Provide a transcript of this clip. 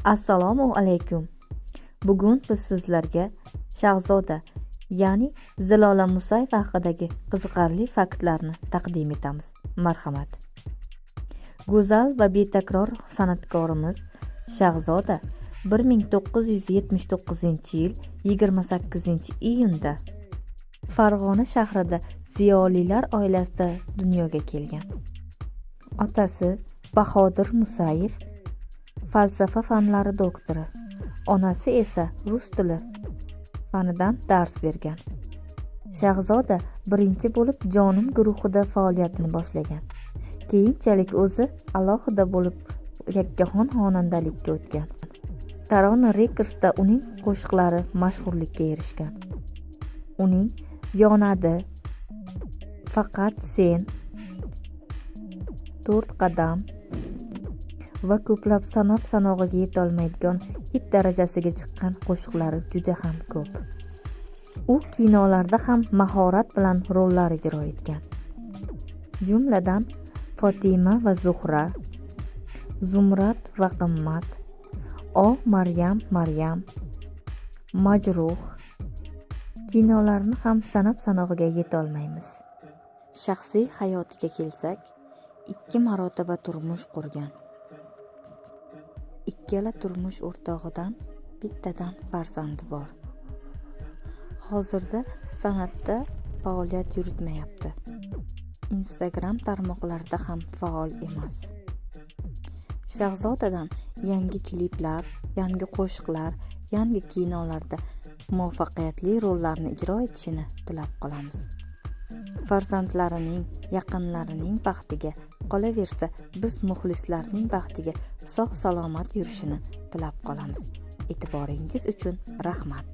Assalomu alaykum. Bugun biz sizlarga Shahzoda, ya'ni Zilola Musayeva haqidagi qiziqarli faktlarni taqdim etamiz. Marhamat. Go'zal va betakror san'atkorimiz Shahzoda 1979-yil 28-iyunda Farg'ona shahrida ziyolilar oilasida dunyoga kelgan. Otasi Bahodir Musayev falsafa fanlari doktori, onasi esa rus tili fanidan dars bergan. Shahzoda birinchi bo'lib Jonim guruhida faoliyatini boshlagan. Keyinchalik o'zi alohida bo'lib yakkaxon xonandalikka o'tgan. Tarona Records'da uning qo'shiqlari mashhurlikka erishgan. Uning Yonadi, Faqat sen, To'rt qadam va ko'plab sanab sanog'iga yetolmaydigan hit darajasiga chiqqan qo'shiqlari juda ham ko'p. U kinolarda ham mahorat bilan rollar ijro etgan. Jumladan, Fotima va Zuhra, Zumrad va Qimmat, O Maryam Maryam, Majruh kinolarni ham sanab sanog'iga yetolmaymiz. Shaxsiy hayotiga kelsak, 2 marotaba turmush qurgan. Ikkala turmush o'rtog'idan bittadan farzandi bor. Hozirda san'atda faoliyat yuritmayapti. Instagram tarmoqlarida ham faol emas. Shahzodadan yangi kliplar, yangi qo'shiqlar, yangi kinolarda muvaffaqiyatli rollarni ijro etishini tilab qolamiz. Farzandlarining, yaqinlarining baxtiga, qolaversa, biz muxlislarning baxtiga sog' salomat yurishini tilab qolamiz. E'tiboringiz uchun rahmat.